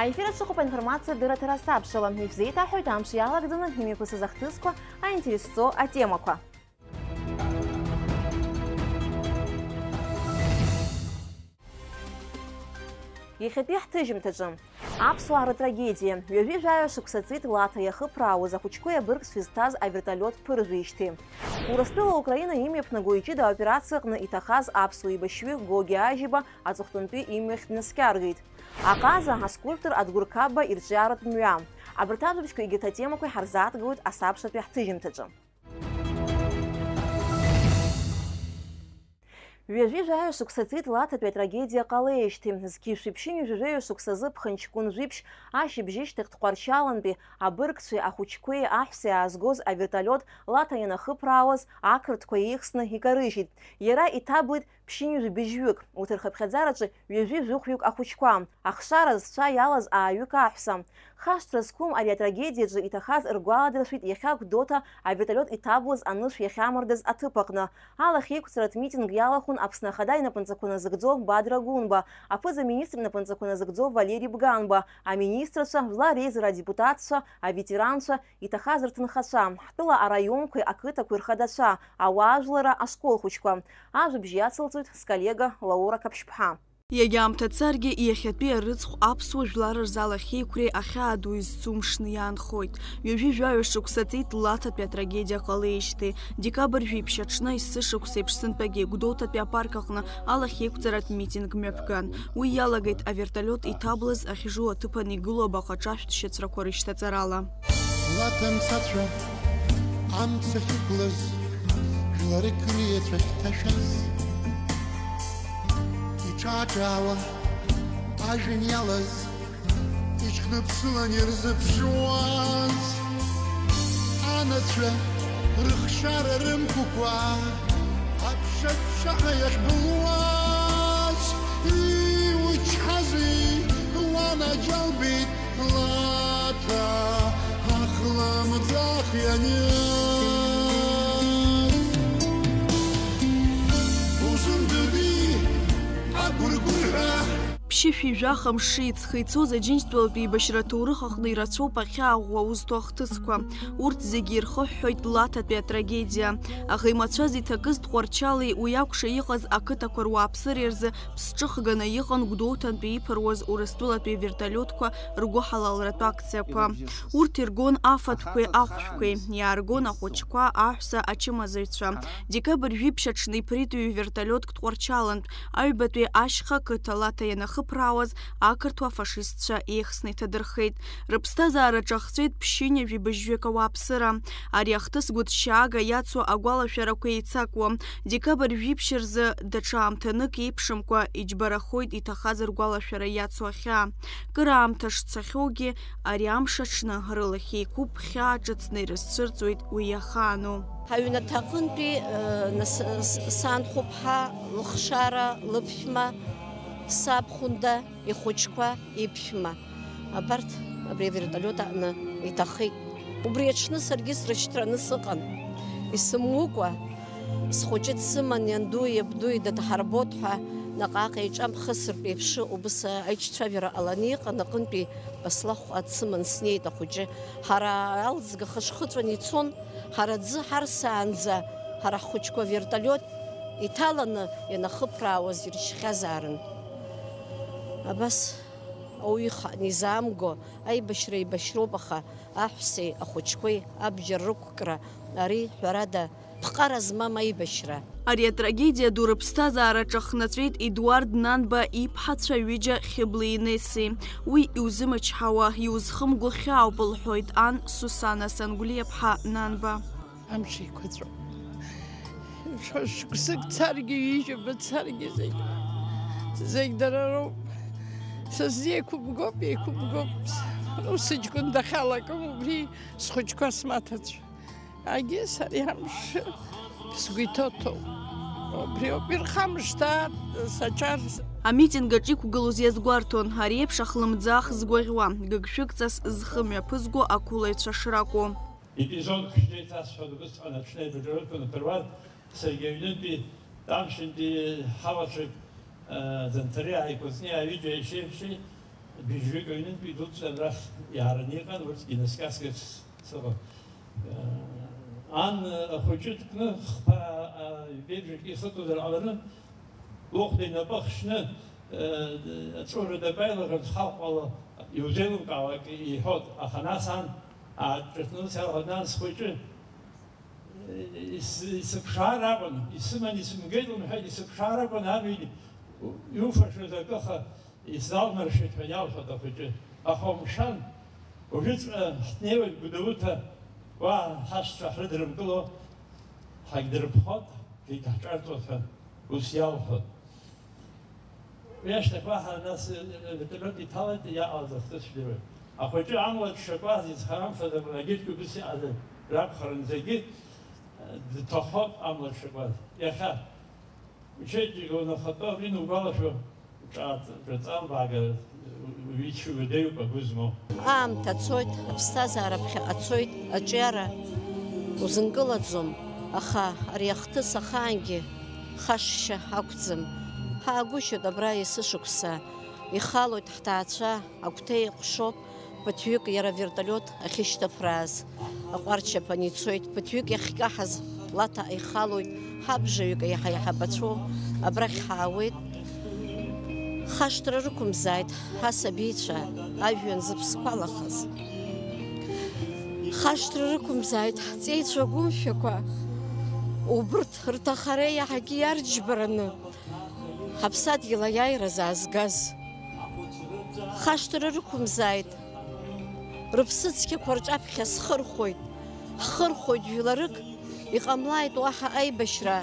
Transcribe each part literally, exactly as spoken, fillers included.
Ефир аҿы иҟоуп аинформациа дырраҭара сабшала. Ишәзеиҭаҳҳәоит амш иалагӡаны имҩаԥысыз ахҭысқәа, аинтересҵо атемақәа. Иахьатәи ҳҭыжьымҭаҿы. Аԥсуаа рытрагедиа. Ҩажәи жәаҩа шықәса ҵит Лаҭа иахыԥраауаз ахәыҷқәеи абыргцәеи зҭаз аверталиот ԥыржәижьҭеи. Урыстәыла Украина имҩаԥнаго иҷыда аоперациа аҟны иҭахаз аԥсуа еибашьҩы Гоги Ажьиба аҵыхәтәантәи имҩахь днаскьаргеит. Аҟаза аскульптор Адгәыр Қапба ирҿиаратә мҩа. Абарҭ ажәабжьқәа егьырҭ атемақәа иҳарзааҭгауеит асабшатәи ҳҭыжьымҭаҿы. Ҩажәи жәаҩа шықәса ҵит Лаҭатәи атрагедиа ҟалеижьҭеи. Зқьи жәшәи ԥшьынҩажәи жәаҩа шықәсазы ԥхынҷкәын жәиԥшь ашьыбжьышьҭахь Дҟәарчалантәи абыргцәеи ахәыҷқәеи аҳәсеи аазгоз аверталиот Лаҭа ианахыԥраауаз, ақырҭқәа еихсны икарыжьит. Иара иҭаблит ԥшьынҩажәи быжьҩык, урҭ рхыԥхьаӡараҿы ҩажәи жәохәҩык ахәыҷқәа. Ахшара зцәа иалаз ааҩык аҳәса. Хашҭра зқәым ари атрагедиаҿы иҭахаз ргәаладыршәеит иахьа Гәдоуҭа аверталиот иҭаблыз анышә иахьамардаз аҭыԥ аҟны. Алахьеиқәҵаратә митинг иалахәын Аԥсны Ахада инапынҵақәа назыгӡо Бадра Гәынба, аԥыза-министр инапынҵақәа назыгӡо Валери Бганба, аминистрцәа, жәлар реизара адепутатцәа, аветеранцәа, иҭахаз рҭынхацәа, ҳтәыла араионқәеи ақыҭақәеи рхадацәа, ауаажәларра ашкол хәыҷқәа. Ажәабжь иацылҵоит сколлега Лаура Қаԥшьԥҳа. Иагьаамҭа царгьы, иахьатәи арыцхә аԥсуа жәлар рзы алахьеиқәреи ахьаа ду изцу мшны иаанхоит. Ҩажәи жәаҩа шықәса ҵит Лаҭатәи атрагедиа ҟалеижьҭеи. Декабрь жәиԥшь аҽны есышықәса еиԥш сынтәагьы Гәдоуҭатәи апарк аҟны алахьеиқәҵаратә митинг мҩаԥган. Уи иалагеит аверталиот иҭаблыз ахьжу аҭыԥан игылоу абаҟа ҿашәҭ шьацрақәа рышьҭаҵарала. Лаҭа мцацәа амца ахьықәлаз, жәларык рыеҵәахь ҭашәаз, иҿааҿаауа ажәҩан иалаз, иҽхныԥсылан ирзыԥшуаз, анацәа рыхшара рымкәыкәа аԥшаҳәа иахьбылуаз, иучҳази уанаџьалбеит Лаҭа ахлымӡаах ианиз. Узымдыри агәыргәырҳәа. Ԥшьышәи жәаха мши ҵхы ицоз Аџьынџьтәылатәи еибашьра аҭоурых аҟны ирацәоуп ахьаа ӷәӷәа узҭо ахҭысқәа. Урҭ зегьы ирхыҳәҳәоит Лаҭатәи атрагедиа. Аӷа имацәаз иҭакыз Тҟәарчали уи акәша иҟаз ақыҭақәа руааԥсыреи рзы ԥсҿыхганы иҟан Гәдоуҭантәи иԥыруаз Урыстәылатәи аверталиотқәа ргәыҳалалратә акциақәа. Урҭ иргон афатәқәеи ахәшәқәеи, иааргон ахәыҷқәа, аҳәса, ачымазаҩцәа. Декабрь жәиԥшь аҽны иԥрит ҩ-верталиотк Тҟәарчалантә, аҩбатәи ашьха қыҭа Лаҭа ианахыԥраауаз, ақырҭуа афашистцәа еихсны иҭадырхеит. Рыԥсҭазаара ҿахҵәеит ԥшьынҩажәи быжьҩык ауааԥсыра. Ари ахҭыс гәыҭшьаага иацу агәалашәарақәа еицакуам. Декабрь жәиԥшь рзы даҽа аамҭанык еиԥшымкәа иџьбарахоит иҭахаз ргәалашәара иацу ахьаа. Кыраамҭа шцахьоугьы, ари амш аҽны рылахь еиқәуп, хьаа ҿыцны ирызцәырҵуеит уи иахаану. Аҩнаҭа аҟынтәи, э, нас-, с-, санхәыԥҳа, лыхшара, лыԥшәма, саб Хәында, ихәыҷқәа, иԥшәма. Абарҭ абри аверталиот аҟны иҭахеит. Убри аҽны саргьы срышьҭраны сыҟан. Исымукәа, схәыҷы дсыман, ианду, иабду, идыдҳарбоит ҳәа, наҟ-ааҟ еиҿамхысыртә еиԥш, убыс аиҿцәажәара ҟаланы иҟан, аҟынтәи баслахәҟа дсыман, снеит ахәыҷы. Ҳара алҵга хышхыҵәан ицон, ҳара аӡы ҳарсаанӡа, ҳара ҳхәыҷқәа верталиот иҭаланы ианахыԥраауаз иршьхьазаарын. Абас ауаҩы ихаан изаамго, аибашьра еибашьроуп, аха аҳәсеи ахәыҷқәеи абџьар рықәкра, ари, ҳәарада, ԥҟара змам аибашьра. Ари атрагедиа ду рыԥсҭазаара ҿахнаҵәеит Едуард Нанба иԥҳацәа ҩыџьа Хьыбли Инеси. Уи иузымычҳауа, иузхымго хьаауп, лҳәоит ан Сусана Сангәлиаԥҳа Нанба. Амш еиқәаҵәоуп. Шәа-, шықәсык царгьы, ҩажәа царгьы зегь, зегь дара роуп. Са сзы еиқәымгоуп, еиқәымгоуп. Ус сыҷкәын дахьалакым, убри схәыҷқәа смаҭацәа. Агьыс ари амш сгәы иҭоуҭоуп. Убриоуп, ирхамышҭааит саҿар. Амитинг аҿы иқәгылоз иазгәарҭон, ари еиԥш ахлымӡаах згәаӷьуа, гыгшәыгҵас зхы мҩаԥызго ақәылаҩцәа шракәу. Епизод хәыҷы еиҭасҳәоит, убысҟан аҽны аибадырҭәын аԥыруа, саргьы аҩнынтәи, амшынтәи ҳауацәак, э, Ӡанҭареи ааигәаӡаны аҩыџьа еишеиҳәшьеи, Быжьҩык аҩнынтәи идәықәҵан рахь иаараны иҟан, урҭгьы наскьа-ааскьа сыҟан. Ан ахәыҷы дкны хԥа ҩбеи бжаки ихыҵуазар ҟаланы, лыхәда инапы ахшьны, аҵәуара дабаилыргаз хаҟәала иузеилымкаауа акы иҳәот, аха нас ан аҿыҭны ус иалҳәон, нан схәыҷы, ис-, исыԥшаар акәын, исыман исымгеит лымҳәеит, исыԥшаар акәын, амҩан иуфашаз акы, аха исзалнаршеит ҳәа иалҳәот ахәыҷы. Аха умшәан, уажәыҵәҟьа ҳнеиуеит Гәдоуҭа, уа ҳашьцәа ҳрыдрымкыло, ҳагьдырԥхот, ҳгьы ҳҿарҵот ҳәа ус иалҳәот. Уи ашьҭахь уаҳа нас, э, вертолиот иҭалеит, иаҟалаз ахҭыс жәдыруеит. Ахәыҷы амла дшакуаз изхарамфаз агьырҭгьы убыс иҟазар ракәхарын, зегьы, э, дҭахот амла дшакуаз. Иахьа, учеиџьыка унахатәа, уи нугәалашәо, ҿааҵ-, ҿаҵа албаагара, уи ицәыуадаҩуп агәы змоу. Аамҭа цоит, аԥсҭазаара ԥхьаҟа цоит, аҿиара узынкылаӡом, аха ари ахҭыс ахаангьы хашшьа ақәӡам. Ҳаагәышьоит абра есышықәса. Ихалоит ҳҭаацәа, агәҭа еиҟәшоуп, ԥыҭҩык иара авертолиот ахьышьҭыԥрааз. Аҟәарчаԥан ицоит, ԥыҭҩык иахькаҳаз Лаҭа ихалоит, ҳабжаҩык еиҳа-еиҳа бацәоу абрахь ҳаауеит. Хашҭра рықәымзааит ҳасабицәа, ажәҩан зыԥсқәа алахаз. Хашҭра рықәымзааит ҳҵеицәа гәымшәақәа, убырҭ рҭахара иаҳагьы иарџьбараны ҳаԥсадгьыл аиааира заазгаз. Хашҭра рықәымзааит, рыԥсыцқьақәа рҿаԥхьа схырхәоит, ҳхырхәоит жәларык, иҟамлааит уаҳа аибашьра,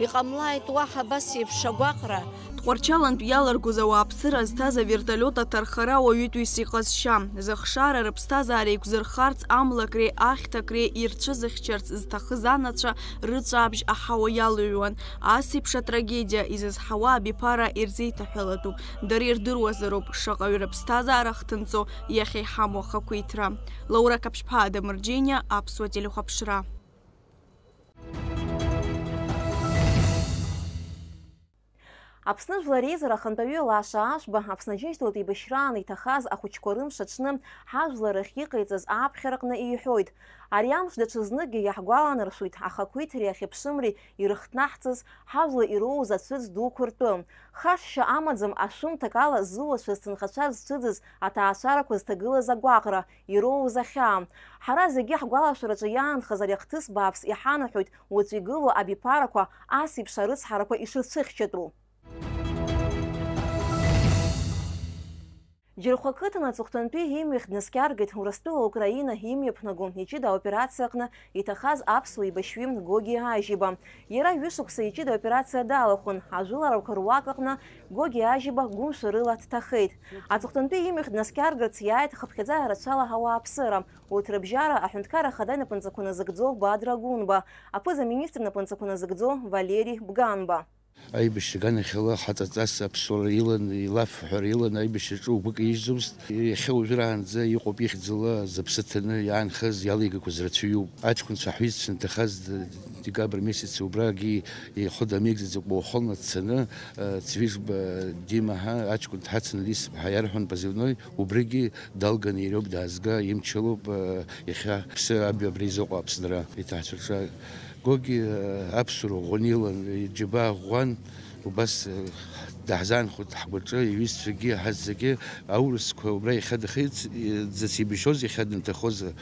иҟамлааит уаҳа абас еиԥш агәаҟра. Тҟәарчалантә иаларгоз ауааԥсыра зҭаз авертолиот аҭархара уаҩытәыҩса иҟазшьа, зыхшара рыԥсҭазаара еиқәзырхарц амлакреи ахьҭакреи ирцәызыхьчарц зҭахыз анацәа рыҵәаабжь аҳауа иалыҩуан. Ас еиԥш атрагедиа изызҳауа абиԥара ирзеиҭаҳәалатәуп. Дара ирдыруазароуп шаҟаҩы рыԥсҭазаара хҭынҵо иахьа иҳамоу ахақәиҭра. Лаура Каԥшьԥаа, Адамыр Џьениа, Аԥсуа телехәаԥшра. Аԥсны Жәлар Реизара ахантәаҩы Лаша Ашәба Аԥсны Аџьынџьтәылатә еибашьраан иҭахаз ахәыҷқәа рымш аҽны ҳажәлар рахь иҟаиҵаз ааԥхьараҟны иҳәоит. Ари амш даҽазныкгьы иаҳгәаланаршәоит ахақәиҭреи ахьыԥшымреи ирыхҭнаҳҵаз, ҳажәла ироуз ацәыӡ дуқәа ртәы. Хашшьа амаӡам ашәымҭак ала зыуацәа зҭынхацәа зцәыӡыз аҭаацәарақәа зҭагылаз агәаҟра, ироуз ахьаа. Ҳара зегьы ҳгәалашәараҿы иаанхаз ари ахҭыс бааԥс иҳанаҳәоит уаҵәы игылоу абиԥарақәа ас еиԥш арыцҳарақәа ишрыцәыхьчатәу. Џьархәа қыҭан аҵыхәтәантәи имҩахь днаскьаргеит Урыстәыла Украина имҩаԥнаго иҷыда аоперациа аҟны иҭахаз аԥсуа еибашьҩы Гоги Ажьиба. Иара ҩышықәса иҷыда аоперациа далахәын, ажәыларақәа руак аҟны Гоги Ажьиба гәымшәарыла дҭахеит. Аҵыхәтәантәи имҩахь днаскьаргарц иааит хыԥхьаӡа рацәала ауааԥсыра. Урҭ рыбжьара Аҳәынҭқарра Ахада инапынҵақәа назыгӡо Бадра Гәынба, аԥыза-министр инапынҵақәа назыгӡо Валери Бганба. Аибашьра аганахьала ҳаҵаҵас аԥсуара илан, илафҳәара илан, аибашьраҿы угәы каижьӡомызт. Иахьа уажәраанӡа иҟоуп ихьӡала зыԥсы ҭаны иаанхаз, иалигақәаз рацәаҩуп. Аҷкәынцәа ҳҩызцәа нҭахаз д-, декабр месяц убрагьы ихы дамеигӡаӡакәа уахынла дцаны, э, Цвижба Дима ҳәа аҷкәын дҳацын, Лиса ҳәа иарҳәон позывной, убригьы далганы иара иоуп даазга, имчалоуп, э, иахьа ԥсы абҩа абра изыҟоу Аԥсынра иҭаацәараҿы. Гоги, э, аԥсуара ӷәӷәаны илан, иџьабаа ӷәӷәан, убас, э, даҳзаанхоит ҳгәаҿы, иҩызцәагьы, ҳазегьы, аурысқәа убра иахьа дахьыӡ-, дзацибашьоз, иахьа дынҭахоз, э,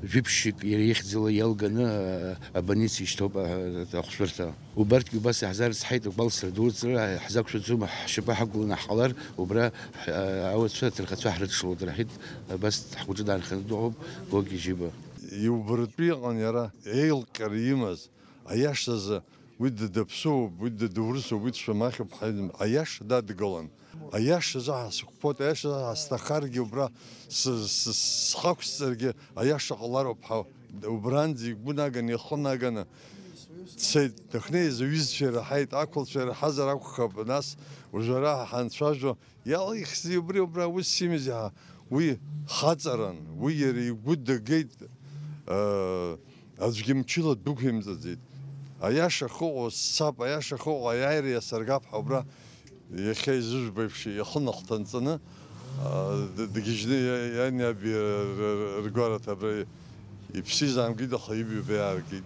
жәиԥшьҩык иара ихьӡала иалганы, э, абольница ишьҭоуп, э, ахәшәырҭа. Убарҭгьы убас иаҳзаарыцҳаит, агәалсра дуӡӡа ҳзақәшәаӡом, ҳшьапы ҳақәгыланы ҳҟалар, убра ҳ-, ауацәа, аҭынхацәа ҳрыдшылоит, рҳәеит, абас ҳгәаҿы даанханы дыҟоуп Гоги Џьиба. Иубаратәы иҟан иара, еилҟьара имаз, аиашазы, уи дыдаԥсуоуп, уи дыдурысуп, уи дшәамахьуп ҳәа, аиаша дадгылан. Аиашазы ҳасықәԥоит, аиашазы ҳасҭахаргьы, убра с-, с-, схақәсҵаргьы, аиаша ҟалароуп ҳәа, убранӡа игәы наганы, ихы наганы дцеит. Дахьнеиз аҩызцәа ираҳаит, ақәлацәа ираҳазар акәхап, нас уажәы ара ҳанцәажәо, иалихзеи убри, убра ус имзи ҳәа, уи хаҵаран, уи иара игәы дагеит, аа, аӡәгьы мчыла дықәимҵаӡеит. Аиаша ахьыҟоу сцап, аиаша ахьыҟоу аиааира иасыргап ҳәа убра иахьа изыжәбо еиԥш ихы нахҭанҵаны, Д-, дгьежьны иа-, иани иаби р-, р-, ргәараҭа абра иԥсизаамгеит, аха ибаҩ иааргеит.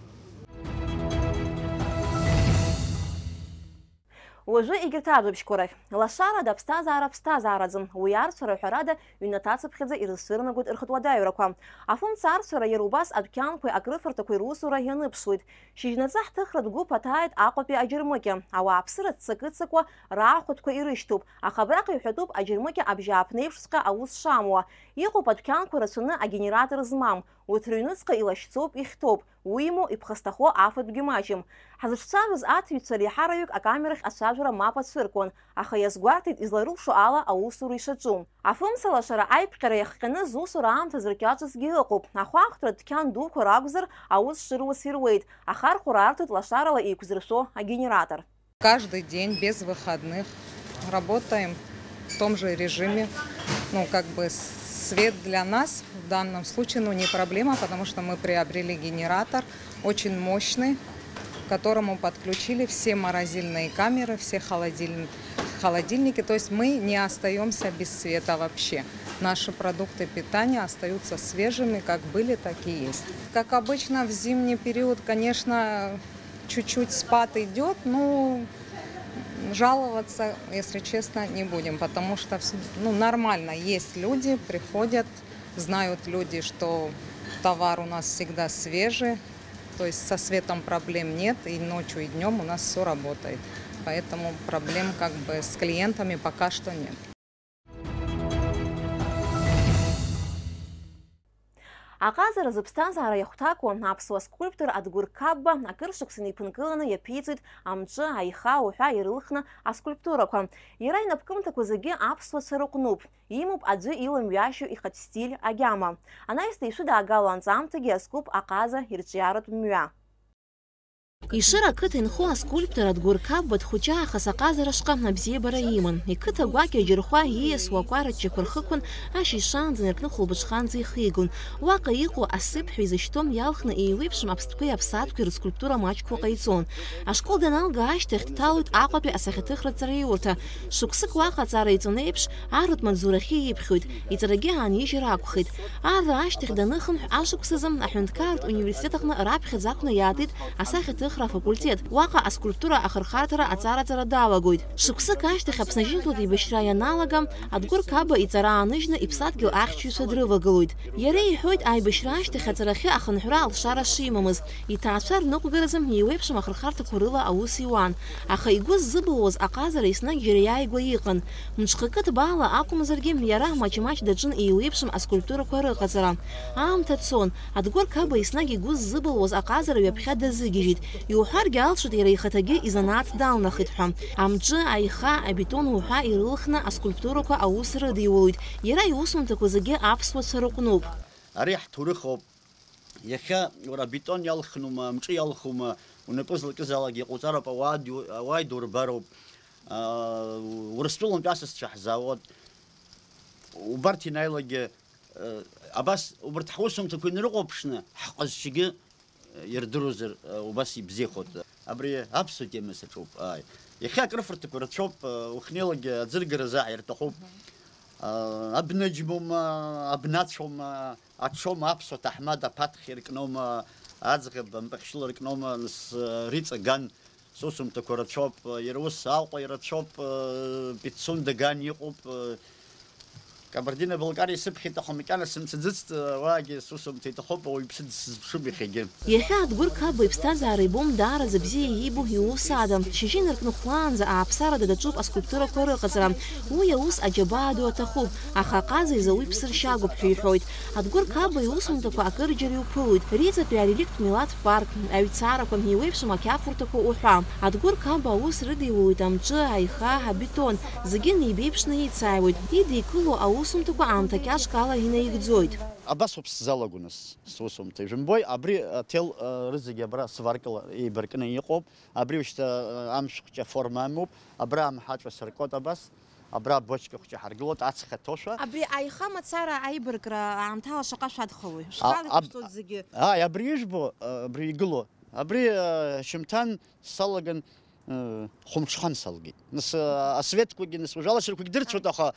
Уажәы егьырҭ ажәабжьқәа рахь. Лашарада аԥсҭазаара ԥсҭазаараӡам, уи арцәара ҳәарада ҩнаҭацыԥхьаӡа ирызцәырнагоит рхатә уадаҩрақәа. Афымца арцәара иара убас адәқьанқәеи акрыфарҭақәеи русура ианыԥшуеит. Шьыжьнаҵы ҳҭыхратә гәыԥ аҭааит Аҟәатәи аџьармыкьа. Ауааԥсыра ццакы-ццакуа раахәатәқәа ирышьҭоуп, аха абраҟа иҳәатәуп аџьармыкьа абжьааԥнеиԥшҵәҟьа аус шамуа. Иҟоуп адәқьанқәа рацәаны агенератор змам, урҭ рыҩныҵҟа илашьцоуп, ихьҭоуп, уимоу иԥхасҭахо афатәгьы маҷым. Ҳазыҿцәажәоз аҭыҩцәа реиҳараҩык акамерахь ацәажәара мап ацәыркуан, аха иазгәарҭеит изларылшо ала аусура ишаҿу. Афымца лашара аиԥҟьара иахҟьаны зусура аамҭа зыркьаҿызгьы ыҟоуп. Ахәаахәҭра дәқьан дуқәа ракәзар, аус шыруац ируеит, ахархәара арҭоит лашарала еиқәзыршәо агенератор. Каждый день без выходных работаем в том же режиме. Ну, как бы с-, свет для нас в данном случае, ну, не проблема, потому что мы приобрели генератор очень мощный, к которому подключили все морозильные камеры, все холодильни-, холодильники. То есть мы не остаемся без света вообще. Наши продукты питания остаются свежими, как были, так и есть. Как обычно, в зимний период, конечно, чуть-чуть спад идёт, ну, жаловаться, если честно, не будем, потому что вс-, ну, нормально, есть люди, приходят, знают люди, что товар у нас всегда свежий, то есть со светом проблем нет, и ночью, и днём у нас всё работает. Поэтому проблем как бы с клиентами пока что нет. Аҟазара зыԥсҭазаара иахәҭакуа аԥсуа скульптор Адгәыр Қапба акыр шықәса инеиԥынкыланы иаԥиҵоит амҿы, аиха уҳәа ирылхны аскульптурақәа. Иара инапкымҭақәа зегьы аԥсуацәа рыҟәнуп. Имоуп аӡәы иламҩашьо ихатә стиль агьама. Анаҩс дишәыдаагало анҵамҭагьы иазкуп аҟаза ирҿиаратә мҩа. Ешыра ақыҭа инхо аскульптор Адгәыр Қапба дхәыҷаахыс аҟазара шҟа абзиабара иман. Иқыҭа гәакьа аџьырхәа ииасуа акәара ччақәа рхықәан ашьыжь шаанӡа инаркны хәылбыҽханӡа ихигон. Уаҟа иҟоу асыԥҳәа изышьҭоу иалхны еиуеиԥшым аԥстәқәеи аԥсаатәқәеи рыскульптура маҷқәа ҟаиҵон. Ашкол даналга ашьҭахь дҭалоит Аҟәатәи асахьаҭыхратә ҵараиурҭа. Шықәсык уаҟа аҵара иҵон еиԥш, арратә маҵзурахьы иԥхьоит, иҵарагьы аанижьыр акәхеит. Арра ашьҭахь даныхынҳә ашықәсазы аҳәынҭқарратә университет аҟны раԥхьаӡа акәны иаатит асахьаҭыхра афакультет, уаҟа аскульптура ахырхарҭара аҵараҵара далагоит. Шықәсык ашьҭахь Аԥсны ажьынтәылатә еибашьра ианалага, Адгәыр Қапба иҵара ааныжьны иԥсадгьыл ахьчаҩцәа дрывагылоит. Иара иҳәоит, аибашьра ашьҭахь аҵарахьы ахынҳәра алшара шимамыз, иҭаацәа рныҟәгаразы еиуеиԥшым ахырхарҭақәа рыла аус иуан, аха игәы ззыбылуаз аҟазара еснагь џьара иааигәа иҟан. Мҽхакы ҭбаала акәымзаргьы, иара маҷ-маҷ даҿын еиуеиԥшым аскульптурақәа рыҟаҵара. Аамҭа цон, Адгәыр Қапба еснагь игәы ззыбылуаз аҟазара ҩаԥхьа дазыгьежьит. Иуҳәаргьы алшоит, иара ихаҭагьы изанааҭ далнахит ҳәа. Амҿы, аиха, абетон уҳәа ирылхны аскульптурақәа аус рыдиулоит. Иара иусумҭақәа зегьы аԥсуацәа рыҟәнуп. Ари ҳҭоурых ауп. Иахьа уара абетон иалхнума, амҿы иалхума, унапы злакызаалак иҟауҵароуп, ауаа ду-, ауаа идурбароуп. Аа, Урыстәылантә асасцәа ҳзаауеит. Убарҭ ианааилакгьы, э, абас убарҭ ҳусумҭақәа инарыхәаԥшны, ҳҟазшьагьы, э, ирдыруазар, э, убас ибзиахоит. Абри аԥсуа тема саҿуп, ааи. Иахьа акрыфарҭақәа рацәоуп, э, уахьнеилакгьы аӡыргара азы ҳаирҭахуп. Э, абна џьмоума, абнацәоума, аҽоума, аԥсуа ҭаҳмада аԥаҭхь иркноума, аӡӷаб ампахьшьыла ркноума, нас, э, Риҵа Ган. Сусумҭақәа рацәоуп, иара ус Аҟәа ирацәоуп, Пицунда Ган иҟоуп, Кабардино-Балкариа исыԥхьеит, аха макьана сымцаӡыцт, уаагьы сусумҭа иҭахуп, ауаҩԥсы дсызԥшуп иахьагьы. Иахьа Адгәыр Қапба иԥсҭазаара ибом даараӡа бзиа иибо иус ада. Шьыжьы инаркны хәлаанӡа ааԥсарада даҿуп аскульптурақәа рыҟаҵара. Уи аус аџьабаа ду аҭахуп, аха аҟаза изы уи ԥсыршьагоуп ҳәа иҳәоит. Адгәыр Қапба иусумҭақәа акырџьара иуԥылоит. Риҵатәи ареликтә милаҭ парк, аҩцарақәа, еиуеиԥшым ақьафурҭақәа уҳәа. Адгәыр Қапба аус рыдиулоит амҿы, аиха, абетон, зегьы неибеиԥшны ицааиуеит. Идикыло аусумҭақәа аамҭа кьаҿк ала инаигӡоит. Абас ауп сзалаго нас сусумҭа. Ижәымбои, абри аҭел, а, рызегьы абра сваркала еибаркны иҟоуп. Абри ушьҭа, а, амшә хәҷы аформа амоуп. Абра амҳаҵәа сыркуеит абас. Абра абочка хәҷы ҳаргылоит, ацха ҭошәа. Абри аиха мацара аибаркра аамҭала шаҟа шәадхалои? А, Шәхала аб-, ишәҵоит зегьы? Ааи, абри ижәбо, а, абри игылоу. Абри, а, шьымҭан салаган, а, хәымҽхан салгеит. Нас, а, асветқәагьы, нас, уажә алашарақәагь дырцәоит, аха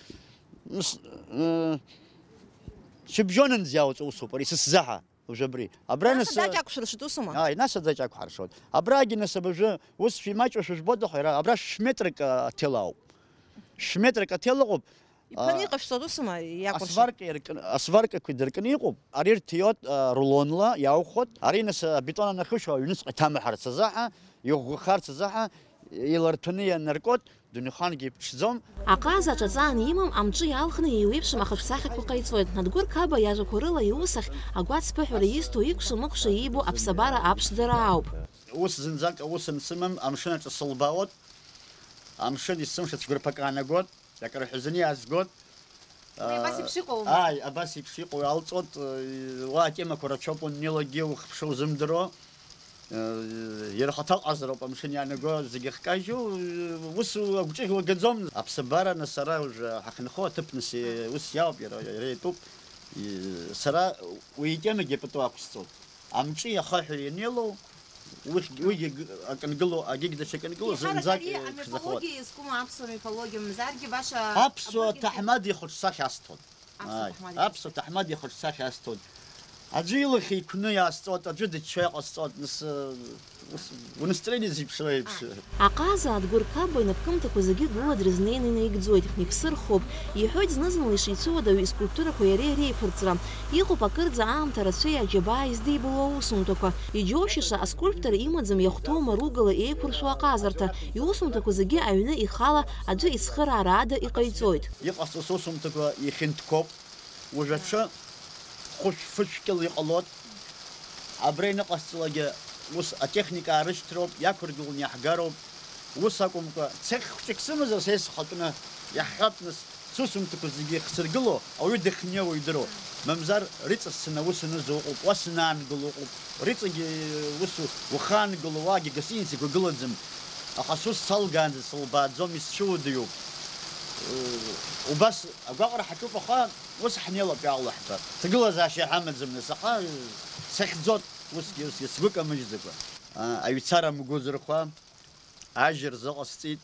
Шьыбжьонынӡа иаауҵо усуп ари, сысзаҳа, уажәы абри. Абра нас, нас аӡаҷ акәшәыршәит, усума? Ааи, нас аӡаҷ акәҳаршоит. Абрагьы нас абыржәы ус шәимаҷушәа жәбода, аха иара абра шә-, шә-метрак, а, аҭел ауп. Шә-метрак аҭел ыҟоуп. Иԥаны А, иҟашәҵо, усума, иакәыршо? Асварка иркын, асваркақәа дыркны иҟоуп. Ари рҭиот, а, рулонла иаухәот. Ари нас, а, абетон анахьушьо аҩныҵҟа иҭамаҳарц азаҳа, иӷәӷәахарц азаҳа, иларҭәаны ианаркот, дунеихангьы иԥҽӡом. Аҟаза аҿаҵа анимам, амҿы иалхны еиуеиԥшым ахаҿсахьақәа ҟаиҵоит. Адгәыр Қаба иажәақәа рыла иус ахь агәацԥыҳәара изҭо икәша-мыкәша иибо аԥсабара аԥшӡара ауп. Ус зынӡак аус ансымам, амшын аҿы сылбаауеит. Амшын есымша цәқәырԥак аанагоит, акры ҳәазаны иаазгоит. Уи абас еиԥш иҟоума? Ааи, абас еиԥш иҟоу иалҵуеит, уа атемақәа рацәоуп, уннеилакгьы ухԥша узымдыруа. Иара хаҭа ҟазароуп амшын иаанаго зегьы ахькажьу, ус агәҿыӷь уагаӡом. Аԥсабараны сара уажәы ҳахьынхо аҭыԥ нас ус иауп, иара, иара иатәуп. Сара уи итемагьы пату ақәсҵоит. Амҿи ахаҳәи ианеилоу, уигь-, уигь-, акынгылоу, агьигь даҽа акынгылоу, еиҳарак зынӡак, ари э, амифологиа иазкума, аԥсуа мифологиа мамзаргьы баша аԥсуа абгьы ҭаҳмад ихаҿсахьа асҭон. Аԥсуа Ааи, ҭаҳмад аԥсуа ихаҿсахьа. Ҭаҳмад ихаҿсахьа асҭон. Аӡәы илахь еиқәны иаасҵоит, аӡәы дыччо иҟасҵоит, нас, э, ус, унастроение зеиԥшроу еиԥш. Аҟаза Адгәыр Қаба инапкымҭақәа зегьы гәыла дрызнеины инаигӡоит, иԥсы рхоуп, иҳәоит зны-зынла ишицәыуадаҩу искульптурақәа иареи реиԥырҵра. Иҟоуп акырӡа аамҭа рацәеи аџьабаа издибыло аусумҭақәа. Иџьоушьаша аскульптор имаӡам иахәҭоу маругала еиқәыршәу аҟазарҭа. Иусумҭақәа зегьы аҩны ихала аӡәы ицхыраара ада иҟаиҵоит. Иҟасҵо сусумҭақәа ихьынтәқәоуп. Уажә аҽы хәышә-фышәкьыла иҟалоит. Абра иныҟасҵалакгьы ус атехника аарышьҭроуп, иақәыргыланы иаҳгароуп. Ус акәымкәа, цех хәҷык сымазар, са исхатәны иаҳҳәап, нас, сусумҭақәа зегьы ихсыргыло, ауаҩы дахьнеиуа идыруа. Мамзар, рыҵасцаны аус анызо ыҟоуп, уа санаангыло ыҟоуп. Рыҵагьы ус ухаангыло, уаагьы гостиница игәагылаӡам. Аха сус салгаанӡа сылбааӡом, исцәыуадаҩуп. Убас агәаҟра ҳаҿуп, аха ус ҳнеилап, иаалаҳбап. Ҭагылазаашьа ҳамаӡам, нас, аха сахьӡоит усгьы, усгьы, сгәы камыжьӡакәа. Аҩцара мгәы зырхәа, ажь рзыҟасҵеит,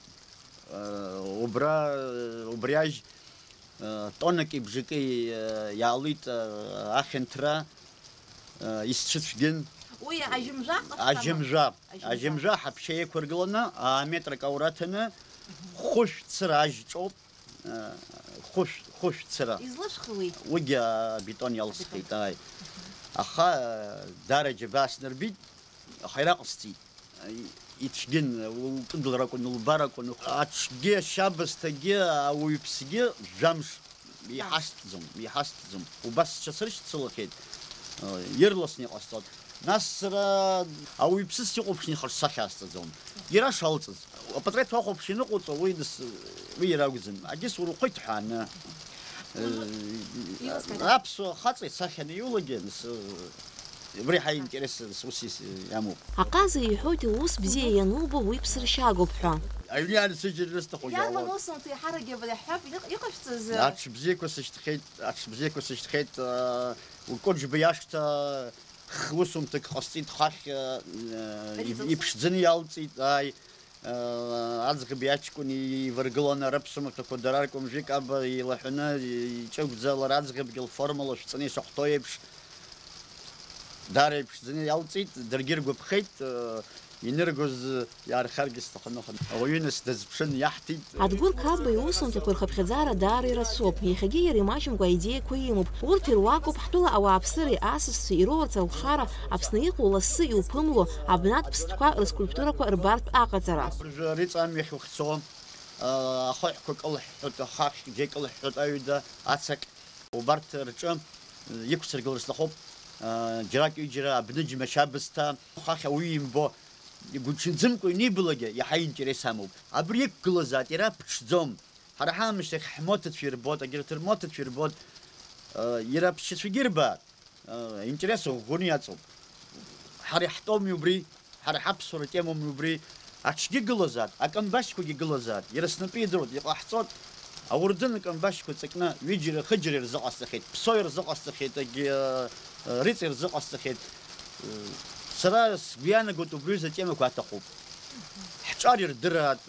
убра, убри ажь, тоннаки бжаки иаалеит, ахьанҭра, исцәыцәгьан. Уи ажьымжәа ҟаҵама? Ажьымжәа. Ажьымжәа. Ажьымжәа ҳаԥшьа еиқәыргыланы, аа метрак аура ҭаны, хәышә цыра ажь ҿоуп, хәышә, хәышә цыра. Излышәхи уи? Уигьы абетон иалсхит, абетон. Ааи. Аха, даара џьабаа снарбеит, аха ираҟасҵеит. Ицәгьан, лкыдлара акәын, лбара акәын. Аҽгьы, ашьабысҭагьы, ауаҩԥсгьы жәамш иҳасҭӡом, иҳасҭӡом. Убас сҽасыршьцылахьеит, ирласны иҟасҵоит. Нас сара ауаҩԥсыс ихәаԥшны ихаҿсахьа асҵаӡом. Иара шалҵыз. Апатреҭ уахәаԥш ианыҟауҵо, уи нас, уи иара акәӡам. Агьыс урыхәеит ҳәа аны. Э, Илыскааит. Аԥсуа хаҵа исахьаны иулагьы, нас, э, убри ҳаинтерес, нас, ус ис-, иамоуп. Аҟаза иҳәоит, иус бзиа ианубо уи ԥсыршьагоуп ҳәа. Аҩны иаансыжьыр рысҭаху. Иарбан иаауа. Усумҭа иҳаракгьы абри ҳҳәап, иҟ-, иҟашәҵаз, э, Аҽыбзиақәа сышьҭхьеит, аҽыбзиақәа сышьҭхьеит, э, Кәыџьба иашҭа х-, усумҭак ҟасҵеит, хахь, э, э, Ари иб-, ҵаус? Иԥшӡаны иалҵит, ааи. Аӡӷаб иаҷкәын иваргыланы арыԥсымҭақәа дара ркәымжәы каба илаҳәаны иҿыгәӡа, лара аӡӷабгьы лформала шәҵаны ишахәҭоу еиԥш, даара иԥшӡаны иалҵит, даргьы иргәаԥхеит, иныргоз иаархаргьы сҭахын, аха ауаҩы нас дазԥшын, иаҳҭеит. Адгәыр Қаба иусумҭақәа рхыԥхьаӡара даара ирацәоуп. Иахьагьы иара имаҷымкәа аидеиақәа имоуп. Урҭ ируакуп ҳтәыла ауааԥсыреи асасцәеи ироурц алшара, Аԥсны иҟоу лассы иуԥымло абнатә ԥстәқәа рыскульптурақәа рбартә аҟаҵара. Абыржәы Ариҵа амҩахь ухьцо, ахаҳәқәа кылҳәҳәоит, ахахь џьа икылҳәҳәоит аҩада, ацаҟь, убарҭ рҿы иқәсыргылар сҭахуп, џьарак-ҩыџьара абныџьма шьабысҭа, хахь ауаҩы имбо, игәыҽанӡамкәа ианибалакгьы иаҳа интерес амоуп. Абри иқәгылазааит, иара ԥҽӡом. Ҳара ҳаамышьҭахь ҳмоҭацәа ирбоит, егьырҭ рмоҭацәа ирбоит, э, иара аԥсшьацәагьы ирбаат, э, интерес ӷәӷәаны иаҵоуп. Ҳара иаҳтәоуми убри, ҳара ҳаԥсуара темоуми убри, аҽгьы гылазаат, акамбашьқәагьы гылазаат, иара снапы иадыруеит, иҟаҳҵоит, ауардын акамбашьқәа ҵакны ҩыџьара-хыџьара ирзыҟасҵахьеит, Ԥсо ирзыҟасҵахьеит, егьи, э, Риҵа ирзыҟасҵахьеит. Э, сара сгәы иаанагоит, убри аҩыза атемақәа аҭахуп. Ҳҿар ирдырааит,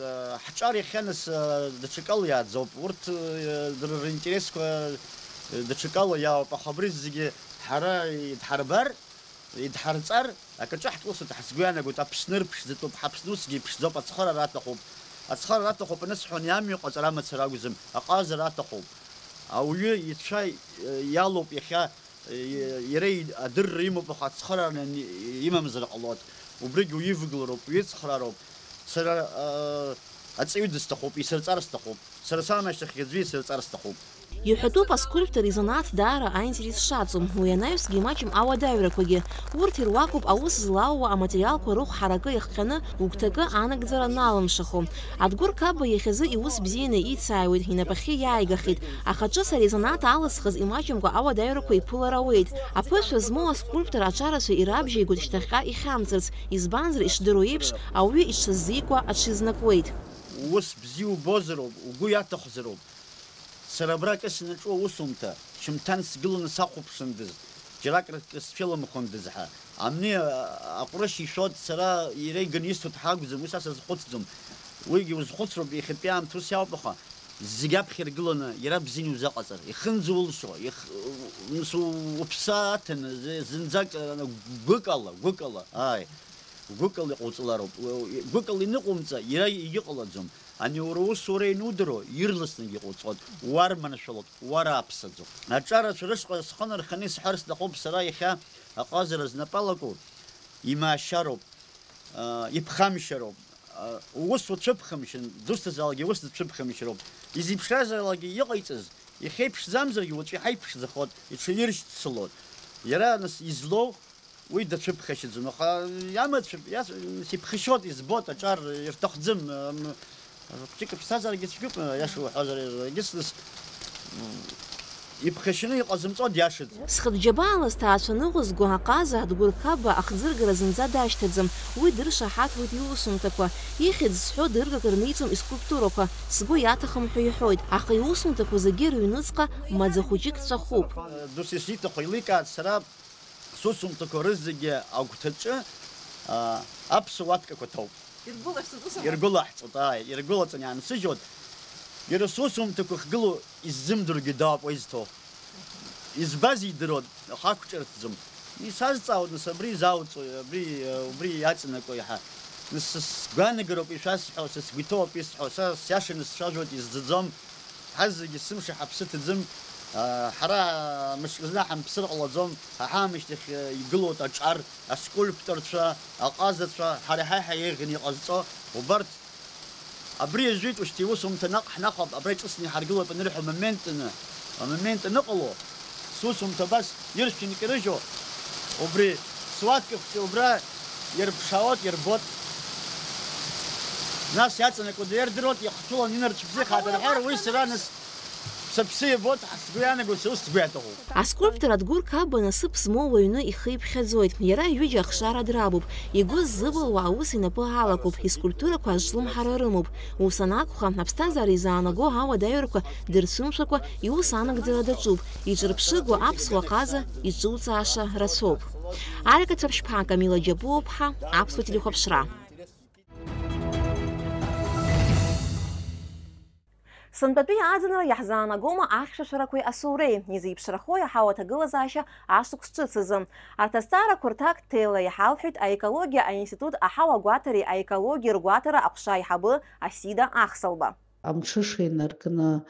ҳҿар иахьа нас даҽакала иааӡоуп. Урҭ дара ринтересқәа даҽакала иаауп, аха абри зегьы ҳара идҳарбар, идҳарҵар, акаҿы ҳтәы усуеит ҳәа сгәы иаанагоит. Аԥсны рԥшӡатәуп, ҳАԥсны усгьы иԥшӡоуп, ацхыраара аҭахуп. Ацхыраара аҭахуп анысҳәа, ани амҩа ҟаҵара мацара акәӡам, аҟазара аҭахуп. Ауаҩы ицәа иалоуп иахьа. Иара адырра имоуп, аха ацхыраара имамзар ҟалоит. Убригь уивгылароуп, уицхраароуп. Сара аҵаҩы дысҭахуп, исырҵар сҭахуп. Сара самашьҭахьгьы аӡәы исырҵар сҭахуп. Иҳәатәуп аскульптор изанааҭ даара аинтерес шаҵоу. Уи анаҩсгьы имаҷым ауадаҩрақәагьы. Урҭ ируакуп аус злаууа аматериалқәа рыхә ҳаракы иахҟьаны, угәҭакы анагӡара налымшахо. Адгәыр Қапба иахьазы иус бзианы ицааиуеит, инапахьы иааигахьеит. Аха ҿыц ари азанааҭ алызхыз имаҷымкәа ауадаҩрақәа иԥылар ауеит. Аԥышәа змоу аскульптор аҿарацәа ирабжьеигоит шьҭахьҟа ихьамҵырц, избанзар, ишдыруа еиԥш, ауаҩы иҽшазикуа аҽизнакуеит. Ус бзиа убозароуп, угәы иаҭахзароуп. Сара абра акы санаҿу аусумҭа, шьымҭан сгыланы сахәаԥшындаз, џьарак рыхкы сцәыламхындаз ҳәа. Амни, а, аҟәрышь ишәоит, сара иара иганы исҭоит ҳәа акәӡам, уи са сазхәыцӡом. Уигьы узхәыцроуп, иахьатәи аамҭа ус иауп, аха зегь аԥхьа иргыланы, иара бзианы иузаҟаҵар, ихынӡ улшо, их-, ус у-, уԥсы аҭаны, зы-, зынӡак, а, гәыкала, гәыкала, ааи, гәыкала иҟауҵалароуп. Уи-, гәыкала иныҟоумҵа, иара егьыҟалаӡом. Ани уара усура ианудыруа, ирласны иҟауҵоит, уарманшәалоит, уарааԥсаӡом. Аҿарацәа рышҟа схы нарханы исҳәар сҭахуп сара иахьа аҟазара знапы алаку, имаашьароуп, аа, иԥхамшьароуп. Аа, ус уцәыԥхамшьан, дусҭазаалакгьы ус дцәыԥхамшьароуп. Изиԥшразаалакгьы иҟаиҵаз, ихьеиԥшӡамзаргьы уаҵәы иҳаиԥшӡахоит, иҽаиршьцылоит. Иара, нас, излоу уи дацәыԥхашьаӡом, аха иамацәып-, иац-, иԥхашьоит, избоит, аҿар ирҭахӡам, ам, хәҷык иԥсҭазаарагьы цәгьоуп, аиаша уҳәозар, егьыс нас, м, иԥхашьаны иҟазымҵо диашаӡам. Зхатә џьабаала зҭаацәа ныҟәызго аҟаза Адгәыр Қапба ахӡыргара зынӡа дашьҭаӡам, уи дыршаҳаҭуеит иусумҭақәа. Ихьӡ зҳәо дыргак рниҵом искульптурақәа, сгәы иаҭахым ҳәа иҳәоит, аха иусумҭақәа зегьы рыҩныҵҟа маӡа хәыҷык ҵәахуп. Досу ишиҭаху еиликааит сара. Сусумҭақәа рызегьы агәҭаҿы, аа, аԥсуа уаткақәа ҭоуп. Иргәылаҳҵоит, ус ама? Иргәылаҳҵоит, ааи, иргәылаҵаны иаансыжьуеит. Иара сусумҭақәа ахьгылоу иззымдыруагьы дауп уа изҭоу. Избаз идыруан, аха ақәҿырҭӡом. Исазҵаауеит, нас, абри изауҵои, абри, убри иаҵанакуеи ҳәа. Нас, са сгәаанагароуп ишәасҳәо, са сгәы иҭоуп исҳәо, са сиашаны сцәажәоит, изӡаӡом. Ҳазегьы сымша ҳаԥсы ҭаӡым, аа, ҳара мышкызны ҳамԥсыр ҟалаӡом, ҳа ҳаамышьҭахь, э, игылоуп аҿар, аскульпторцәа, аҟазацәа, ҳара ҳаиҳа еиӷьны иҟазҵо убарҭ. Абри иажәит, ушьҭа иусумҭа наҟ ҳнахәап, абра иҿыцны иҳаргылоуп анырҳәо моментаны, амомент аныҟало, сусумҭа абас иршәны икьырыжьуа, убри суаткахәҷы убра ирԥшаауеит, ирбоит. Нас иаҵанакуа дирдыруеит, ихцәылан инарцә бзиахааит рҳәар, уи сара нас сыԥсы иабоит, сгәы иаанагоит, сара ус сгәы иаҭахуп. Аскульптор Адгәыр Қапба насыԥ змоу уаҩны ихы иԥхьаӡоит. Иара ҩыџьа ахшара драбуп. Игәы ззыбылуа аус инапы алакуп, искульптурақәа азҿлымҳара рымоуп. Ус анакәха, аԥсҭазаара изаанаго ауадаҩрақәа дырцәымшәакәа, иус анагӡара даҿуп. Иҿырԥшыгоу аԥсуа ҟаза иҿуҵааша рацәоуп. Алика Цәаԥшьԥҳа, Камила Џьапуаԥҳа, Аԥсуа телехәаԥшра. Сынтәатәи аӡынра иаҳзаанагома ахьшәашәарақәеи асуреи, изеиԥшрахои аҳауа аҭагылазаашьа ашықәс ҿыц азы? Арҭ азҵаарақәа рҭак ҭела иҳалҳәеит аекологиа аинститут аҳауа гәаҭареи аекологиа ргәаҭара аҟәша аиҳабы Асида Ахсалба. Амҽыша инаркны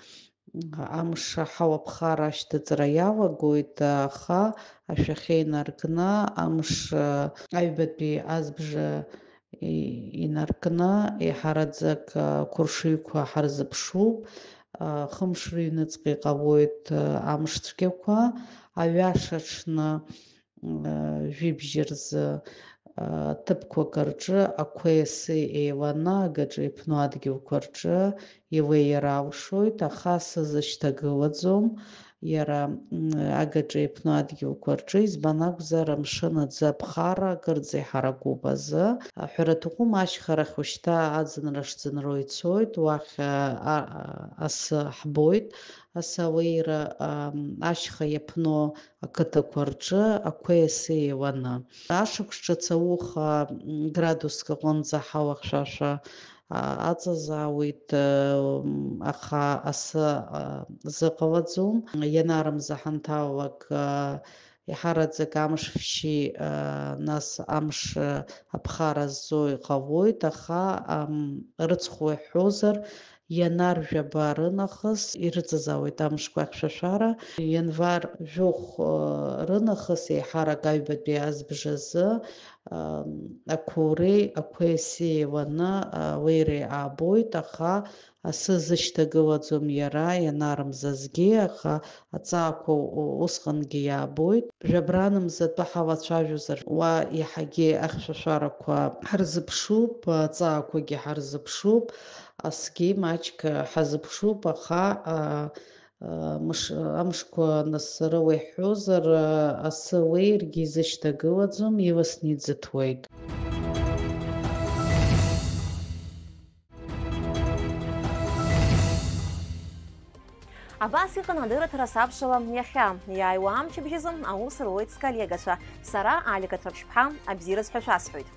амш аҳауа ԥхара ашьҭыҵра иалагоит, аха ашәахьа инаркны амш аҩбатәи азбжа и-, инаркны еиҳараӡак ақәыршыҩқәа ҳарзыԥшуп. Хымш рыҩныҵҟа иҟалоит амш цәгьақәа, аҩаша аҽны, жәибжь рзы, ҭыԥқәак рҿы ақәеи аси еиланы агаҿа иԥну адгьылқәа рҿы илеир алшоит, аха асы зышьҭагылаӡом, иара, м, агаҿа иаԥну адгьылқәа рҿы, избан акәзар, амшын аӡы аԥхара акырӡа иҳаракуп азы. Аҳәара аҭахума, ашьхарахь ушьҭа аӡынра шӡынроу ицоит, уахь, а, а, асы ҳбоит, асы ауеира, ам, ашьха иаԥну ақыҭақәа рҿы ақәеи асы еиуаны. Ашықәс ҿыц ауха, м, градуск аҟынӡа аҳауа хьшәашәа, а, аҵазаауеит, м, аха асы, а, зыҟалаӡом. Ианарымза ҳанҭалалак, а, иҳараӡак амш фшьи, а, нас амш, а, аԥхара зҵо иҟалоит, аха, ам, рыцхә уҳәозар, ианар жәаба рынахыс ирыҵазаауеит амшқәа ахьшәашәара. Ианвар жәохә, э, рынахыс еиҳарак аҩбатәи азбжа азы, ам, ақәуреи ақәеи асы еиуаны, а, ауеира аабоит, аха асы зышьҭагылаӡом иара, ианарымзазгьы, аха аҵаақәа у-, усҟангьы иаабоит. Жәабранымзатәы ҳалацәажәозар, уа иаҳагьы ахьшәашәарақәа ҳарзыԥшуп, аҵаақәагьы ҳарзыԥшуп, асгьы маҷк ҳазыԥшуп, аха, а, а, мыш-, амшқәа насыра уеиҳәозар, а, асы уеиргьы изышьҭагылаӡом, иласны иӡыҭуеит. Абас иҟан адырраҭара сабшала иахьа. Иааиуа амчыбжь азы аус руеит сколлегацәа. Сара, Алика Ҭраԥшьԥҳа, абзиараз ҳәа шәасҳәоит.